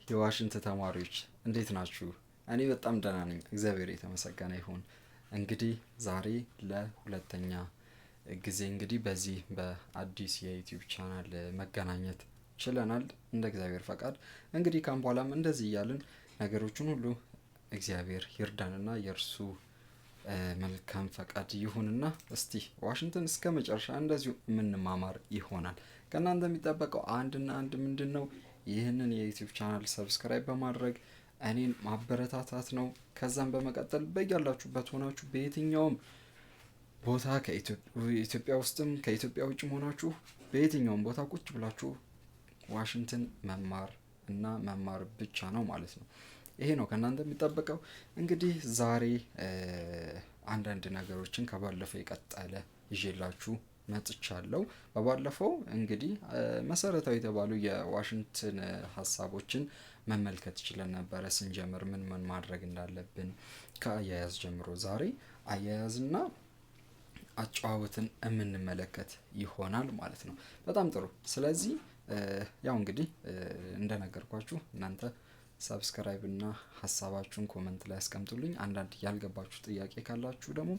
የዋሽንት ተማሪዎች እንዴት ናችሁ? እኔ በጣም ደህና ነኝ፣ እግዚአብሔር የተመሰገነ ይሁን። እንግዲህ ዛሬ ለሁለተኛ ጊዜ እንግዲህ በዚህ በአዲስ የ YouTube channel መገናኘት ችለናል፣ እንደ እግዚአብሔር ፈቃድ። እንግዲህ ካሁን በኋላም እንደዚህ እያልን ነገሮችን ሁሉ እግዚአብሔር ይርዳንና የእርሱ መልካም ፈቃድ ይሁንና እስቲ ዋሽንትን እስከ መጨረሻ እንደዚሁ የምንማማር ይሆናል። ከእናንተ የሚጠበቀው አንድና አንድ ምንድን ነው? ይህንን የ YouTube channel subscribe በማድረግ እኔን ማበረታታት ነው። ከዛም በመቀጠል በያላችሁበት ሆናችሁ በየትኛውም ቦታ ከኢትዮጵያ ውስጥም ከኢትዮጵያ ውጭም ሆናችሁ በየትኛውም ቦታ ቁጭ ብላችሁ ዋሽንትን መማር እና መማር ብቻ ነው ማለት ነው። ይሄ ነው ከእናንተ የሚጠበቀው። እንግዲህ ዛሬ አንዳንድ ነገሮችን ከባለፈው የቀጠለ ይዤላችሁ መጥቻለሁ። በባለፈው እንግዲህ መሰረታዊ የተባሉ የዋሽንትን ሀሳቦችን መመልከት ችለን ነበረ። ስንጀምር ምን ምን ማድረግ እንዳለብን ከአያያዝ ጀምሮ ዛሬ አያያዝና አጨዋወትን የምንመለከት ይሆናል ማለት ነው። በጣም ጥሩ። ስለዚህ ያው እንግዲህ እንደነገርኳችሁ እናንተ subscribe እና ሀሳባችሁን comment ላይ አስቀምጡልኝ። አንዳንድ ያልገባችሁ ጥያቄ ካላችሁ ደግሞ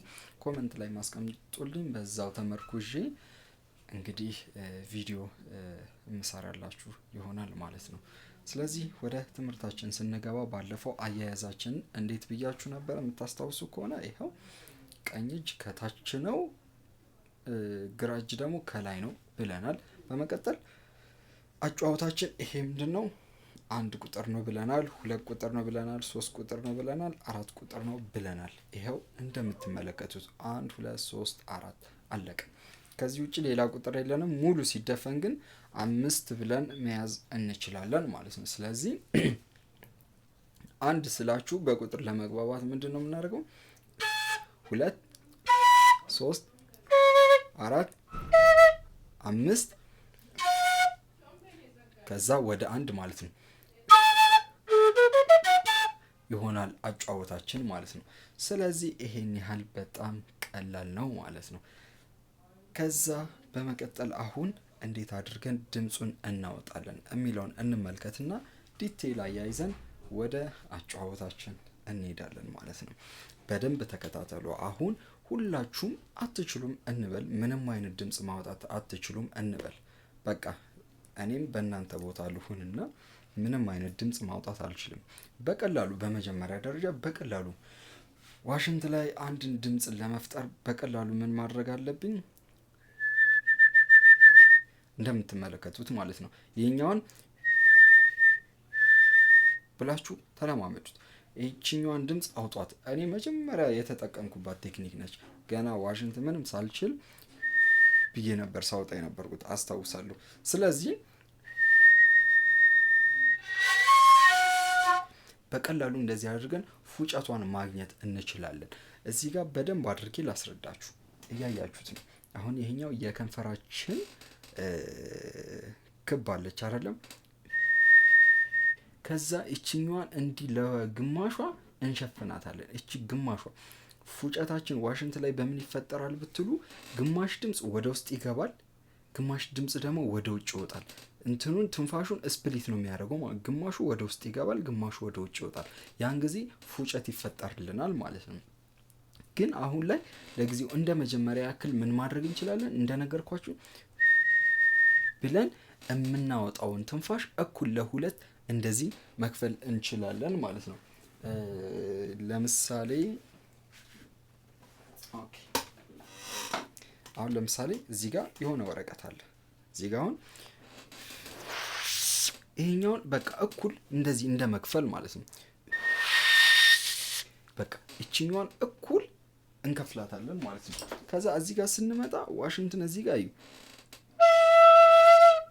comment ላይ ማስቀምጡልኝ። በዛው ተመርኩዤ እንግዲህ ቪዲዮ የምሰራላችሁ ይሆናል ማለት ነው። ስለዚህ ወደ ትምህርታችን ስንገባ ባለፈው አያያዛችን እንዴት ብያችሁ ነበር የምታስታውሱ ከሆነ ይኸው ቀኝ እጅ ከታች ነው፣ ግራ እጅ ደግሞ ከላይ ነው ብለናል። በመቀጠል አጨዋወታችን ይሄ ምንድን ነው? አንድ ቁጥር ነው ብለናል። ሁለት ቁጥር ነው ብለናል። ሶስት ቁጥር ነው ብለናል። አራት ቁጥር ነው ብለናል። ይኸው እንደምትመለከቱት አንድ፣ ሁለት፣ ሶስት፣ አራት አለቀ። ከዚህ ውጭ ሌላ ቁጥር የለንም። ሙሉ ሲደፈን ግን አምስት ብለን መያዝ እንችላለን ማለት ነው። ስለዚህ አንድ ስላችሁ በቁጥር ለመግባባት ምንድን ነው የምናደርገው? ሁለት፣ ሶስት፣ አራት፣ አምስት ከዛ ወደ አንድ ማለት ነው ይሆናል አጨዋወታችን ማለት ነው። ስለዚህ ይሄን ያህል በጣም ቀላል ነው ማለት ነው። ከዛ በመቀጠል አሁን እንዴት አድርገን ድምፁን እናወጣለን የሚለውን እንመልከትና detail አያይዘን ወደ አጨዋወታችን እንሄዳለን ማለት ነው። በደንብ ተከታተሉ። አሁን ሁላችሁም አትችሉም እንበል፣ ምንም አይነት ድምፅ ማውጣት አትችሉም እንበል። በቃ እኔም በእናንተ ቦታ ልሁንና ምንም አይነት ድምፅ ማውጣት አልችልም። በቀላሉ በመጀመሪያ ደረጃ በቀላሉ ዋሽንት ላይ አንድን ድምፅ ለመፍጠር በቀላሉ ምን ማድረግ አለብኝ? እንደምትመለከቱት ማለት ነው። ይህኛውን ብላችሁ ተለማመዱት። ይህችኛዋን ድምፅ አውጧት። እኔ መጀመሪያ የተጠቀምኩባት ቴክኒክ ነች። ገና ዋሽንት ምንም ሳልችል ብዬ ነበር ሳውጣ የነበርኩት አስታውሳለሁ። ስለዚህ በቀላሉ እንደዚህ አድርገን ፉጨቷን ማግኘት እንችላለን። እዚህ ጋር በደንብ አድርጌ ላስረዳችሁ፣ እያያችሁት ነው። አሁን ይሄኛው የከንፈራችን ክብ አለች አይደለም? ከዛ እችኛዋን እንዲህ ለግማሿ እንሸፍናታለን። እቺ ግማሿ ፉጨታችን ዋሽንት ላይ በምን ይፈጠራል ብትሉ፣ ግማሽ ድምፅ ወደ ውስጥ ይገባል፣ ግማሽ ድምፅ ደግሞ ወደ ውጭ ይወጣል። እንትኑን ትንፋሹን split ነው የሚያደርገው ማለት ግማሹ ወደ ውስጥ ይገባል፣ ግማሹ ወደ ውጭ ይወጣል። ያን ጊዜ ፉጨት ይፈጠርልናል ማለት ነው። ግን አሁን ላይ ለጊዜው እንደ መጀመሪያ ያክል ምን ማድረግ እንችላለን? እንደነገርኳችሁ ብለን የምናወጣውን ትንፋሽ እኩል ለሁለት እንደዚህ መክፈል እንችላለን ማለት ነው። ለምሳሌ okay፣ አሁን ለምሳሌ እዚህ ጋር የሆነ ወረቀት አለ። እዚህ ጋር አሁን ይሄኛውን በቃ እኩል እንደዚህ እንደ መክፈል ማለት ነው። በቃ ይችኛዋን እኩል እንከፍላታለን ማለት ነው። ከዛ እዚህ ጋር ስንመጣ ዋሽንትን እዚህ ጋር እዩ፣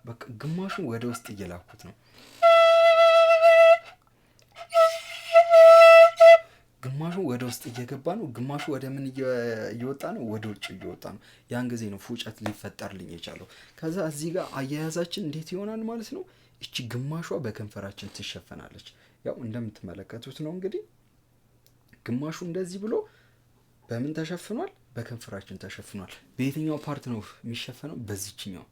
በቃ ግማሹን ወደ ውስጥ እየላኩት ነው። ግማሹ ወደ ውስጥ እየገባ ነው፣ ግማሹ ወደ ምን እየወጣ ነው? ወደ ውጭ እየወጣ ነው። ያን ጊዜ ነው ፉጨት ሊፈጠርልኝ የቻለው። ከዛ እዚህ ጋር አያያዛችን እንዴት ይሆናል ማለት ነው። እቺ ግማሿ በከንፈራችን ትሸፈናለች። ያው እንደምትመለከቱት ነው እንግዲህ ግማሹ እንደዚህ ብሎ በምን ተሸፍኗል? በከንፈራችን ተሸፍኗል። በየትኛው part ነው የሚሸፈነው? በዚችኛው።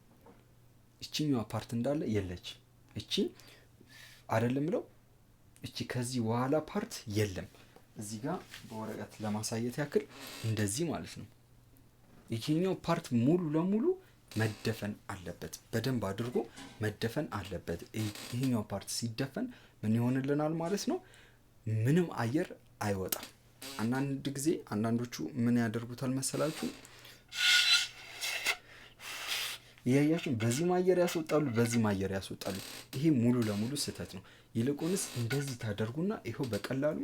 እችኛዋ part እንዳለ የለች። እቺ አይደለም ብለው እቺ ከዚህ በኋላ part የለም። እዚህ ጋር በወረቀት ለማሳየት ያክል እንደዚህ ማለት ነው። ይሄኛው part ሙሉ ለሙሉ መደፈን አለበት፣ በደንብ አድርጎ መደፈን አለበት። ይሄኛው part ሲደፈን ምን ይሆንልናል ማለት ነው? ምንም አየር አይወጣም። አንዳንድ ጊዜ አንዳንዶቹ ምን ያደርጉታል መሰላችሁ? እያያችሁ በዚህም አየር ያስወጣሉ፣ በዚህም አየር ያስወጣሉ። ይሄ ሙሉ ለሙሉ ስህተት ነው። ይልቁንስ እንደዚህ ታደርጉና ይኸው በቀላሉ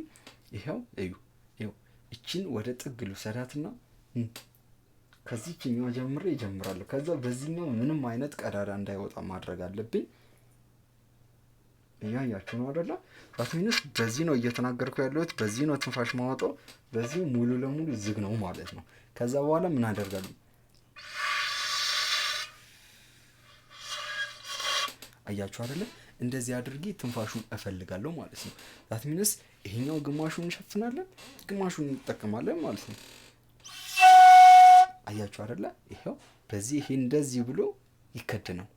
ይኸው እዩ፣ ይኸው እቺን ወደ ጥግ ልውሰዳትና ከዚህኛው ጀምሬ እጀምራለሁ። ከዛ በዚህኛው ምንም አይነት ቀዳዳ እንዳይወጣ ማድረግ አለብኝ። እያያችሁ ነው አይደለ? That means በዚህ ነው እየተናገርኩ ያለሁት፣ በዚህ ነው ትንፋሽ ማወጣው፣ በዚህ ሙሉ ለሙሉ ዝግ ነው ማለት ነው። ከዛ በኋላ ምን አደርጋለሁ? አያችሁ አይደለ? እንደዚህ አድርጌ ትንፋሹን እፈልጋለሁ ማለት ነው። That means ይሄኛው ግማሹን እንሸፍናለን፣ ግማሹን እንጠቀማለን ማለት ነው። አያችሁ አይደለ? ይሄው በዚህ ይሄ እንደዚህ ብሎ ይከድነው።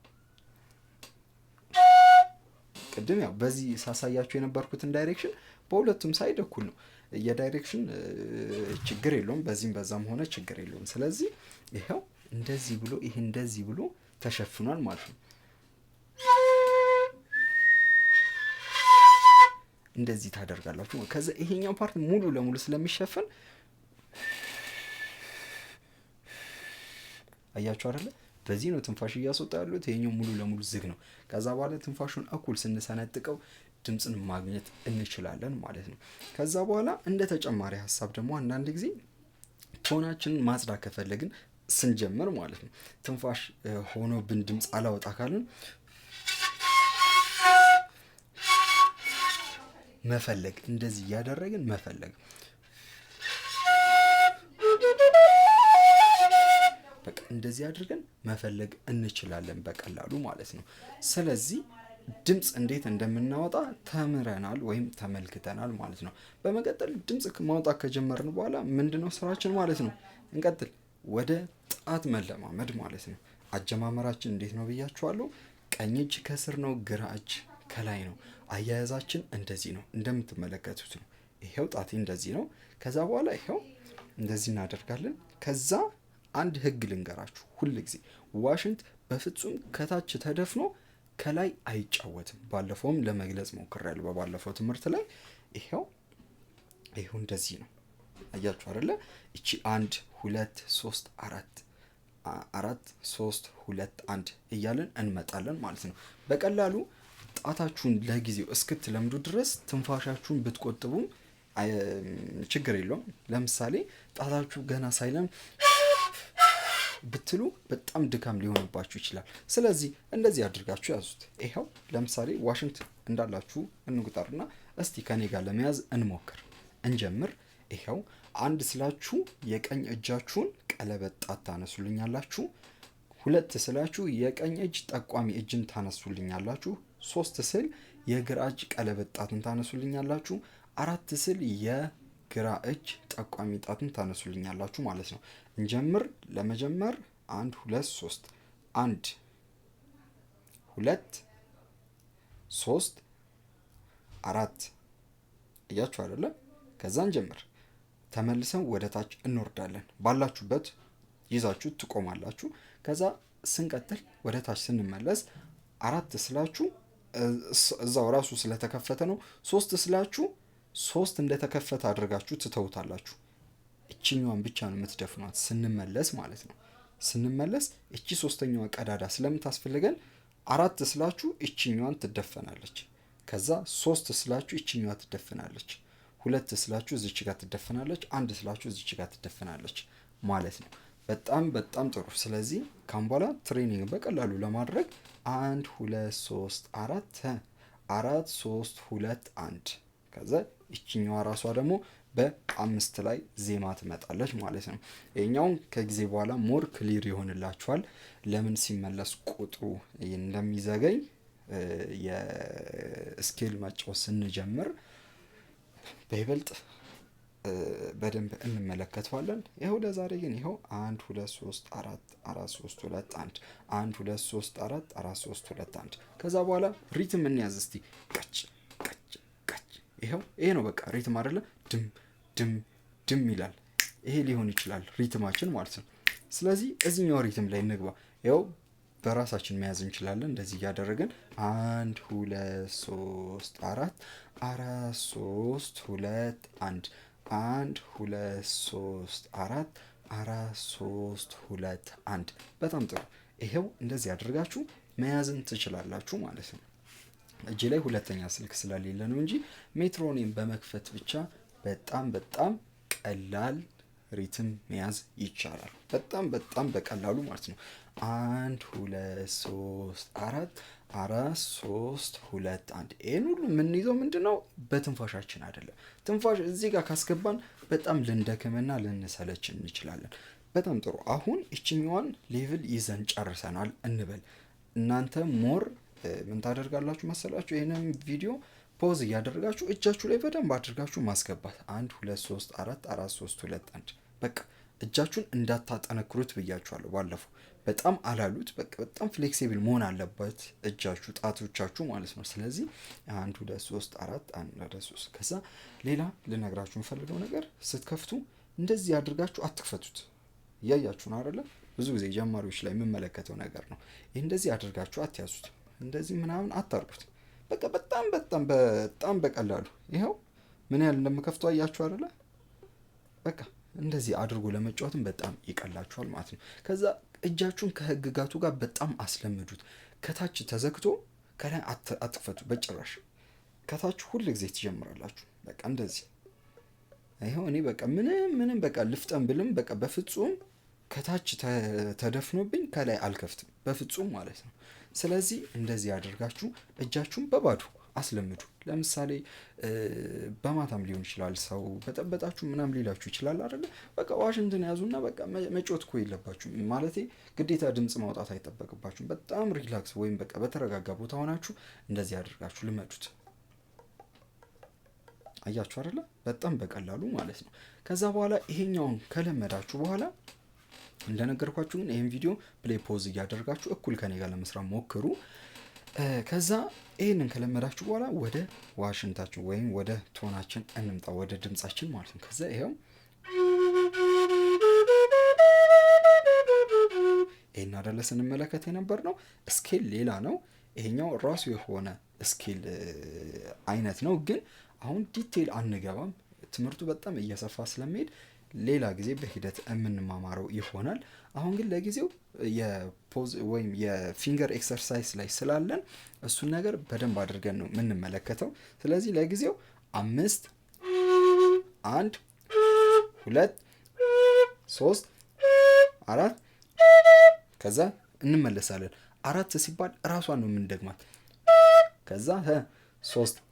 ቅድም ያው በዚህ ሳሳያችሁ የነበርኩትን direction በሁለቱም side እኩል ነው። የ direction ችግር የለውም፣ በዚህም በዛም ሆነ ችግር የለውም። ስለዚህ ይሄው እንደዚህ ብሎ ይሄ እንደዚህ ብሎ ተሸፍኗል ማለት ነው። እንደዚህ ታደርጋላችሁ። ከዛ ይሄኛው part ሙሉ ለሙሉ ስለሚሸፈን አያችሁ አይደለ? በዚህ ነው ትንፋሽ እያስወጣ ያሉት። ይሄኛው ሙሉ ለሙሉ ዝግ ነው። ከዛ በኋላ ትንፋሹን እኩል ስንሰነጥቀው ድምፅን ማግኘት እንችላለን ማለት ነው። ከዛ በኋላ እንደ ተጨማሪ ሀሳብ ደግሞ አንዳንድ ጊዜ tone ኣችንን ማጽዳት ከፈለግን ስንጀምር ማለት ነው፣ ትንፋሽ ሆኖብን ድምፅ አላወጣ ካልን መፈለግ፣ እንደዚህ እያደረግን መፈለግ፣ በቃ እንደዚህ አድርገን መፈለግ እንችላለን በቀላሉ ማለት ነው። ስለዚህ ድምፅ እንዴት እንደምናወጣ ተምረናል ወይም ተመልክተናል ማለት ነው። በመቀጠል ድምፅ ማውጣት ከጀመርን በኋላ ምንድነው ስራችን ማለት ነው? እንቀጥል ወደ ጣት መለማመድ ማለት ነው። አጀማመራችን እንዴት ነው ብያችኋለሁ። ቀኝ እጅ ከስር ነው፣ ግራ እጅ ከላይ ነው። አያያዛችን እንደዚህ ነው፣ እንደምትመለከቱት ነው። ይሄው ጣቴ እንደዚህ ነው። ከዛ በኋላ ይሄው እንደዚህ እናደርጋለን። ከዛ አንድ ህግ ልንገራችሁ፣ ሁል ጊዜ ዋሽንት በፍጹም ከታች ተደፍኖ ከላይ አይጫወትም። ባለፈውም ለመግለጽ ሞክሬያለሁ በባለፈው ትምህርት ላይ። ይሄው ይሄው እንደዚህ ነው። አያችሁ አይደለ? እቺ 1 2 3 4 4 3 2 1 እያልን እንመጣለን ማለት ነው። በቀላሉ ጣታችሁን ለጊዜው እስክትለምዱ ድረስ ትንፋሻችሁን ብትቆጥቡም ችግር የለውም። ለምሳሌ ጣታችሁ ገና ሳይለም ብትሉ በጣም ድካም ሊሆንባችሁ ይችላል። ስለዚህ እንደዚህ አድርጋችሁ ያዙት። ይኸው ለምሳሌ ዋሽንት እንዳላችሁ እንቁጠርና እስቲ ከኔ ጋር ለመያዝ እንሞክር። እንጀምር። ይኸው አንድ ስላችሁ የቀኝ እጃችሁን ቀለበት ጣት ታነሱልኛላችሁ። ሁለት ስላችሁ የቀኝ እጅ ጠቋሚ እጅን ታነሱልኛላችሁ። ሶስት ስል የግራ እጅ ቀለበት ጣትን ታነሱልኛላችሁ። አራት ስል የግራ እጅ ጠቋሚ ጣትን ታነሱልኛላችሁ ማለት ነው። እንጀምር። ለመጀመር 1 2 3 1 2 3 4 እያችሁ አይደለ? ከዛ እንጀምር። ተመልሰን ወደ ታች እንወርዳለን። ባላችሁበት ይዛችሁ ትቆማላችሁ። ከዛ ስንቀጥል ወደ ታች ስንመለስ አራት ስላችሁ እዛው ራሱ ስለተከፈተ ነው። ሶስት ስላችሁ ሶስት እንደተከፈተ አድርጋችሁ ትተውታላችሁ። እቺኛዋን ብቻ ነው የምትደፍኗት ስንመለስ ማለት ነው። ስንመለስ እቺ ሶስተኛዋ ቀዳዳ ስለምታስፈልገን አራት ስላችሁ እቺኛዋን ትደፈናለች። ከዛ ሶስት ስላችሁ እቺኛዋ ትደፈናለች። ሁለት ስላችሁ እዚች ጋር ትደፈናለች። አንድ ስላችሁ እዚች ጋር ትደፈናለች ማለት ነው። በጣም በጣም ጥሩ። ስለዚህ ካሁን በኋላ training በቀላሉ ለማድረግ 1 2 3 4 4 3 2 1 ከዛ እቺኛዋ ራሷ ደግሞ በአምስት ላይ ዜማ ትመጣለች ማለት ነው። ይሄኛውን ከጊዜ በኋላ more clear ይሆንላችኋል። ለምን ሲመለስ ቁጥሩ እንደሚዘገኝ የ scale መጫወት ስንጀምር በይበልጥ በደንብ እንመለከተዋለን። ይኸው ለዛሬ ግን ይኸው 1 2 3 4 4 3 2 1 1 2 3 4 4 3 2 1። ከዛ በኋላ rhythm እንያዝ እስቲ። ቀጭ ቀጭ ቀጭ ይኸው ይሄ ነው በቃ rhythm አይደለ? ድም ድም ድም ይላል። ይሄ ሊሆን ይችላል rhythm ኣችን ማለት ነው። ስለዚህ እዚህኛው rhythm ላይ እንግባ። ይኸው በራሳችን መያዝ እንችላለን። እንደዚህ እያደረግን 1 2 3 4 4 3 2 1 1 2 3 4 4 3 2 1። በጣም ጥሩ። ይሄው እንደዚህ አድርጋችሁ መያዝን ትችላላችሁ ማለት ነው። እጄ ላይ ሁለተኛ ስልክ ስለሌለ ነው እንጂ metronome በመክፈት ብቻ በጣም በጣም ቀላል rhythm መያዝ ይቻላል። በጣም በጣም በቀላሉ ማለት ነው። 1 2 3 4 4 3 2 1። ይሄን ሁሉ የምንይዘው ምንድነው? በትንፋሻችን አይደለም። ትንፋሽ እዚህ ጋር ካስገባን በጣም ልንደክምና ልንሰለች እንችላለን። በጣም ጥሩ። አሁን ይችኛዋን level ይዘን ጨርሰናል እንበል። እናንተ more ምን ታደርጋላችሁ መሰላችሁ? ይሄንን ቪዲዮ pause እያደረጋችሁ እጃችሁ ላይ በደንብ አድርጋችሁ ማስገባት። 1 2 3 4 4 3 2 1። በቃ እጃችሁን እንዳታጠነክሩት ብያችኋለሁ ባለፈው። በጣም አላሉት። በቃ በጣም flexible መሆን አለበት እጃችሁ፣ ጣቶቻችሁ ማለት ነው። ስለዚህ 1 2 3 4 1 2 3። ከዛ ሌላ ልነግራችሁ የምፈልገው ነገር ስትከፍቱ እንደዚህ አድርጋችሁ አትክፈቱት። እያያችሁ ነው አይደለ? ብዙ ጊዜ ጀማሪዎች ላይ የምመለከተው ነገር ነው። ይሄ እንደዚህ አድርጋችሁ አትያዙት። እንደዚህ ምናምን አታርጉት። በቃ በጣም በጣም በጣም በቀላሉ ይኸው ምን ያህል እንደምከፍተው አያችሁ አይደለ? በቃ እንደዚህ አድርጎ ለመጫወትም በጣም ይቀላችኋል ማለት ነው። ከዛ እጃችሁን ከህግጋቱ ጋር በጣም አስለምዱት። ከታች ተዘግቶ ከላይ አትክፈቱ በጭራሽ። ከታች ሁል ጊዜ ትጀምራላችሁ። በቃ እንደዚህ ይኸው እኔ በቃ ምንም ምንም በቃ ልፍጠን ብልም በቃ በፍጹም ከታች ተደፍኖብኝ ከላይ አልከፍትም በፍጹም ማለት ነው። ስለዚህ እንደዚህ አድርጋችሁ እጃችሁን በባዶ አስለምዱ። ለምሳሌ በማታም ሊሆን ይችላል ሰው በጠበጣችሁ ምናምን ሊላችሁ ይችላል አይደለ? በቃ ዋሽንትን ያዙና በቃ መጮት እኮ የለባችሁም ማለቴ ግዴታ ድምጽ ማውጣት አይጠበቅባችሁም። በጣም relax ወይም በቃ በተረጋጋ ቦታ ሆናችሁ እንደዚህ አድርጋችሁ ልመዱት። አያችሁ አይደለ? በጣም በቀላሉ ማለት ነው። ከዛ በኋላ ይሄኛውን ከለመዳችሁ በኋላ እንደነገርኳችሁ ግን ይሄን ቪዲዮ play pause እያደረጋችሁ እኩል ከኔ ጋር ለመስራት ሞክሩ። ከዛ ይሄንን ከለመዳችሁ በኋላ ወደ ዋሽንታችሁ ወይም ወደ tone ኣችን እንምጣ፣ ወደ ድምጻችን ማለት ነው። ከዛ ይሄው ይሄን አይደለ ስንመለከት የነበርነው scale ሌላ ነው። ይሄኛው ራሱ የሆነ scale አይነት ነው። ግን አሁን detail አንገባም። ትምህርቱ በጣም እየሰፋ ስለሚሄድ ሌላ ጊዜ በሂደት የምንማማረው ይሆናል። አሁን ግን ለጊዜው የ pause ወይም የ finger exercise ላይ ስላለን እሱን ነገር በደንብ አድርገን ነው የምንመለከተው። ስለዚህ ለጊዜው 5 1 2 3 4 ከዛ እንመለሳለን። 4 ሲባል ራሷን ነው የምንደግማት። ከዛ 3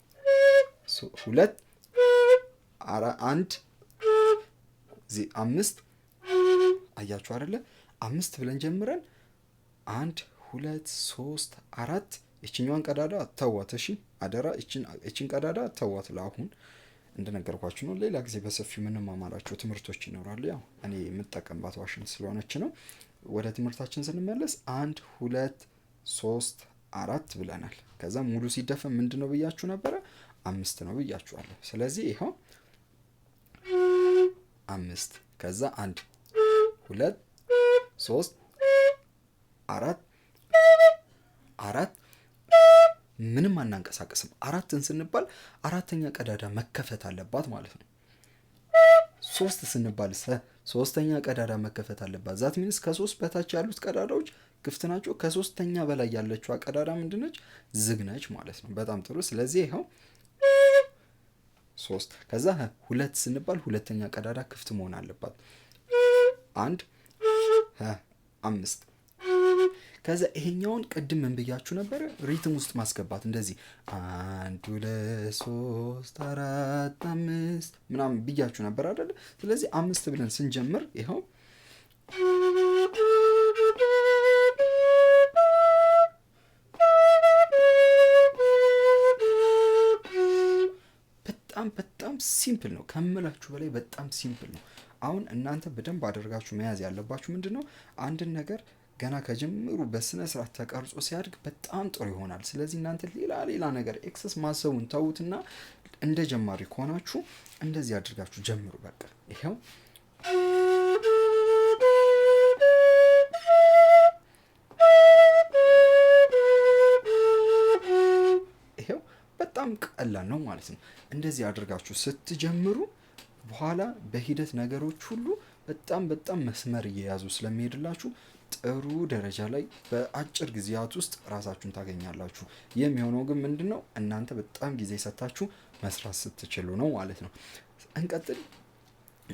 2 1 5። አያችሁ አይደለ? 5 ብለን ጀምረን 1 2 3 4። ይችኛዋን ቀዳዳ ተዋት። እሺ አደራ፣ ይችን ቀዳዳ ተዋት። ለአሁን እንደነገርኳችሁ ነው። ሌላ ጊዜ በሰፊው የምንማማራቸው ትምህርቶች ይኖራሉ። ያው እኔ የምጠቀምባት ዋሽንት ስለሆነች ነው። ወደ ትምህርታችን ስንመለስ 1 2 3 4 ብለናል። ከዛ ሙሉ ሲደፈን ምንድነው ብያችሁ ነበረ? 5 ነው ብያችኋለሁ። ስለዚህ ይኸው 5 ከዛ 1 2 3 4 4 ምንም አናንቀሳቀስም። 4ን ስንባል አራተኛ ቀዳዳ መከፈት አለባት ማለት ነው። 3 ስንባል ሶስተኛ ቀዳዳ መከፈት አለባት። that means ከ3 በታች ያሉት ቀዳዳዎች ክፍት ናቸው። ከሶስተኛ በላይ ያለችው ቀዳዳ ምንድነች? ዝግ ነች ማለት ነው። በጣም ጥሩ። ስለዚህ ይኸው 3 ከዛ 2 ስንባል ሁለተኛ ቀዳዳ ክፍት መሆን አለባት። 1 5 ከዛ ይሄኛውን ቅድም ምን ብያችሁ ነበር? rhythm ውስጥ ማስገባት እንደዚህ 1 2 3 4 5 ምናምን ብያችሁ ነበር አይደል? ስለዚህ 5 ብለን ስንጀምር ይኸው በጣም በጣም simple ነው ከምላችሁ በላይ በጣም simple ነው። አሁን እናንተ በደንብ አድርጋችሁ መያዝ ያለባችሁ ምንድነው? አንድን ነገር ገና ከጅምሩ በስነ ስርዓት ተቀርጾ ሲያድግ በጣም ጥሩ ይሆናል። ስለዚህ እናንተ ሌላ ሌላ ነገር excess ማሰቡን ተዉትና እንደ ጀማሪ ከሆናችሁ እንደዚህ አድርጋችሁ ጀምሩ። በቃ ይኸው ይኸው በጣም ቀላል ነው ማለት ነው። እንደዚህ አድርጋችሁ ስትጀምሩ በኋላ በሂደት ነገሮች ሁሉ በጣም በጣም መስመር እየያዙ ስለሚሄድላችሁ ጥሩ ደረጃ ላይ በአጭር ጊዜያት ውስጥ ራሳችሁን ታገኛላችሁ። የሚሆነው ግን ምንድን ነው? እናንተ በጣም ጊዜ ሰጥታችሁ መስራት ስትችሉ ነው ማለት ነው። እንቀጥል።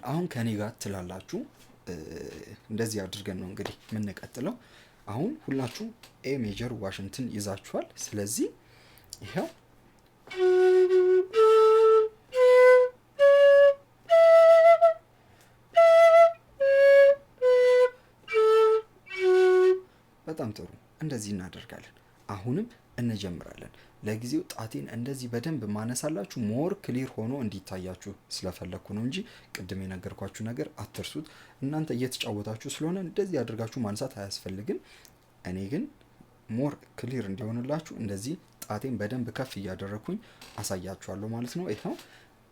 አሁን ከኔ ጋር ትላላችሁ። እንደዚህ አድርገን ነው እንግዲህ የምንቀጥለው። አሁን ሁላችሁ A major ዋሽንትን ይዛችኋል። ስለዚህ ይኸው በጣም ጥሩ፣ እንደዚህ እናደርጋለን። አሁንም እንጀምራለን። ለጊዜው ጣቴን እንደዚህ በደንብ ማነሳላችሁ more clear ሆኖ እንዲታያችሁ ስለፈለግኩ ነው እንጂ ቅድም የነገርኳችሁ ነገር አትርሱት። እናንተ እየተጫወታችሁ ስለሆነ እንደዚህ አድርጋችሁ ማንሳት አያስፈልግም። እኔ ግን more clear እንዲሆንላችሁ እንደዚህ ጣቴን በደንብ ከፍ እያደረግኩኝ አሳያችኋለሁ ማለት ነው። ይኸው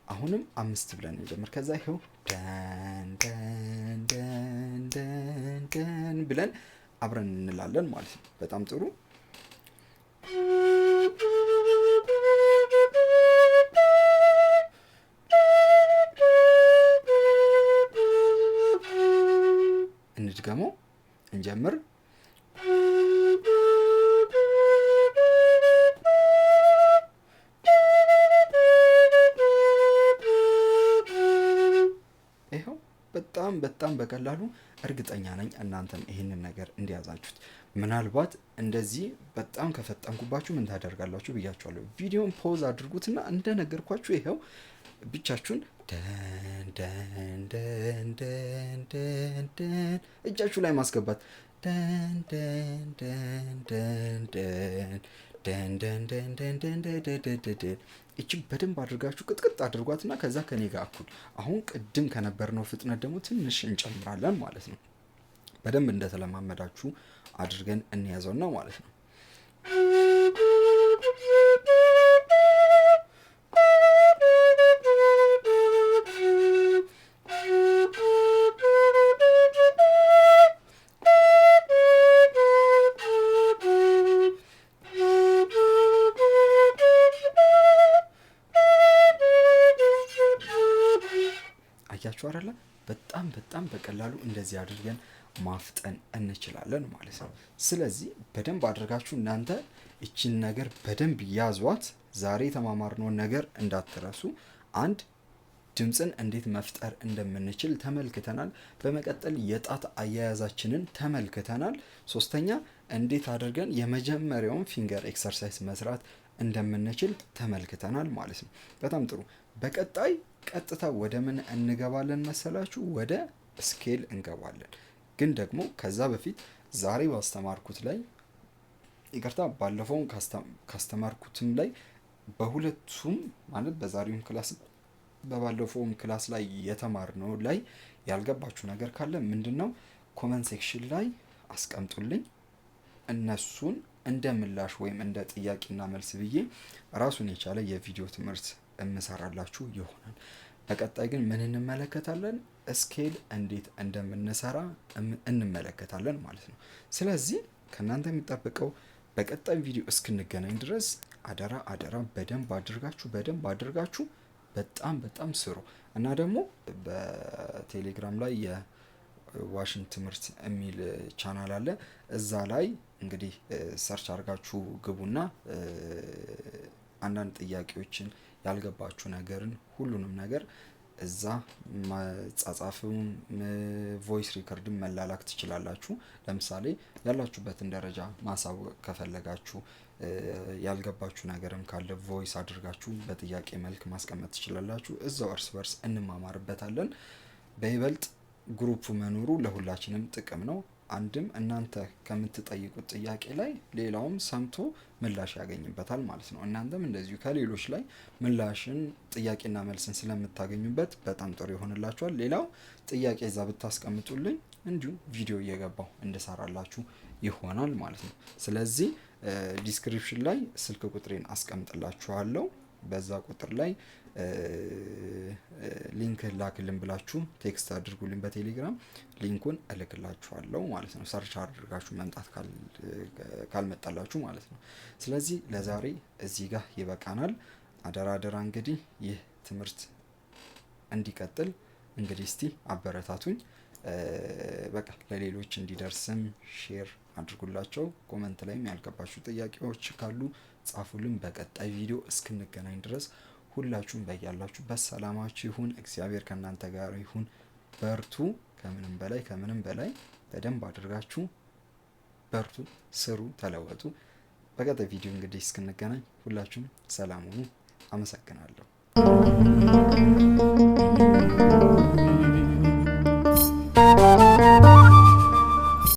አሁንም 5 ብለን እንጀምር። ከዛ ይኸው ደን ደን ደን ደን ደን ብለን አብረን እንላለን ማለት ነው። በጣም ጥሩ። እንድገመው፣ እንጀምር። ይኸው በጣም በጣም በቀላሉ እርግጠኛ ነኝ እናንተም ይህንን ነገር እንዲያዛችሁት። ምናልባት እንደዚህ በጣም ከፈጠንኩባችሁ ምን ታደርጋላችሁ ብያችኋለሁ። ቪዲዮን pause አድርጉትና እንደነገርኳችሁ ይኸው ብቻችሁን ደን ደን ደን ደን ደን ደን እጃችሁ ላይ ማስገባት ደን ደን ደን ደን ደን ደን ደን ደን ደን ደን ደን ደን ደን ደን። እቺ በደንብ አድርጋችሁ ቅጥቅጥ አድርጓትና ከዛ ከኔ ጋር እኩል አሁን ቅድም ከነበርነው ፍጥነት ደግሞ ትንሽ እንጨምራለን ማለት ነው። በደንብ እንደተለማመዳችሁ አድርገን እንያዘውና ማለት ነው። አያችሁ አይደለ? በጣም በጣም በቀላሉ እንደዚህ አድርገን ማፍጠን እንችላለን ማለት ነው። ስለዚህ በደንብ አድርጋችሁ እናንተ ይችን ነገር በደንብ ያዟት። ዛሬ የተማማርነውን ነገር እንዳትረሱ። አንድ ድምፅን እንዴት መፍጠር እንደምንችል ተመልክተናል። በመቀጠል የጣት አያያዛችንን ተመልክተናል። ሶስተኛ እንዴት አድርገን የመጀመሪያውን finger exercise መስራት እንደምንችል ተመልክተናል ማለት ነው። በጣም ጥሩ። በቀጣይ ቀጥታ ወደ ምን እንገባለን መሰላችሁ? ወደ scale እንገባለን። ግን ደግሞ ከዛ በፊት ዛሬ ባስተማርኩት ላይ ይቅርታ፣ ባለፈውን ካስተማርኩትም ላይ በሁለቱም ማለት በዛሬውም class በባለፈውም class ላይ የተማርነው ላይ ያልገባችሁ ነገር ካለ ምንድነው comment section ላይ አስቀምጡልኝ። እነሱን እንደ ምላሽ ወይም እንደ ጥያቄና መልስ ብዬ ራሱን የቻለ የቪዲዮ ትምህርት እምሰራላችሁ ይሆናል። በቀጣይ ግን ምን እንመለከታለን? scale እንዴት እንደምንሰራ እንመለከታለን ማለት ነው። ስለዚህ ከእናንተ የሚጠበቀው በቀጣይ ቪዲዮ እስክንገናኝ ድረስ አደራ አደራ በደንብ አድርጋችሁ በደንብ አድርጋችሁ በጣም በጣም ስሩ። እና ደግሞ በቴሌግራም ላይ የዋሽንት ትምህርት የሚል ቻናል አለ። እዛ ላይ እንግዲህ search አድርጋችሁ ግቡና አንዳንድ ጥያቄዎችን ያልገባችሁ ነገርን ሁሉንም ነገር እዛ መጻጻፍም voice record ም መላላክ ትችላላችሁ። ለምሳሌ ያላችሁበትን ደረጃ ማሳወቅ ከፈለጋችሁ፣ ያልገባችሁ ነገርም ካለ voice አድርጋችሁ በጥያቄ መልክ ማስቀመጥ ትችላላችሁ። እዛው እርስ በርስ እንማማርበታለን። በይበልጥ group መኖሩ ለሁላችንም ጥቅም ነው። አንድም እናንተ ከምትጠይቁት ጥያቄ ላይ ሌላውም ሰምቶ ምላሽ ያገኝበታል ማለት ነው። እናንተም እንደዚሁ ከሌሎች ላይ ምላሽን ጥያቄና መልስን ስለምታገኙበት በጣም ጥሩ ይሆንላችኋል። ሌላው ጥያቄ እዛ ብታስቀምጡልኝ እንዲሁ ቪዲዮ እየገባሁ እንድሰራላችሁ ይሆናል ማለት ነው። ስለዚህ description ላይ ስልክ ቁጥሬን አስቀምጥላችኋለሁ። በዛ ቁጥር ላይ link ላክልን ብላችሁ text አድርጉልኝ በቴሌግራም፣ link ኡን እልክላችኋለሁ ማለት ነው። Search አድርጋችሁ መምጣት ካልመጣላችሁ ማለት ነው። ስለዚህ ለዛሬ እዚህ ጋር ይበቃናል። አደራ አደራ እንግዲህ ይህ ትምህርት እንዲቀጥል እንግዲህ እስቲ አበረታቱኝ። በቃ ለሌሎች እንዲደርስም share አድርጉላቸው። Comment ላይም ያልገባችሁ ጥያቄዎች ካሉ ጻፉልን። በቀጣይ ቪዲዮ እስክንገናኝ ድረስ ሁላችሁም በያላችሁበት ሰላማችሁ ይሁን። እግዚአብሔር ከእናንተ ጋር ይሁን። በርቱ። ከምንም በላይ ከምንም በላይ በደንብ አድርጋችሁ በርቱ፣ ስሩ፣ ተለወጡ። በቀጣይ ቪዲዮ እንግዲህ እስክንገናኝ ሁላችሁም ሰላም ሁኑ። አመሰግናለሁ።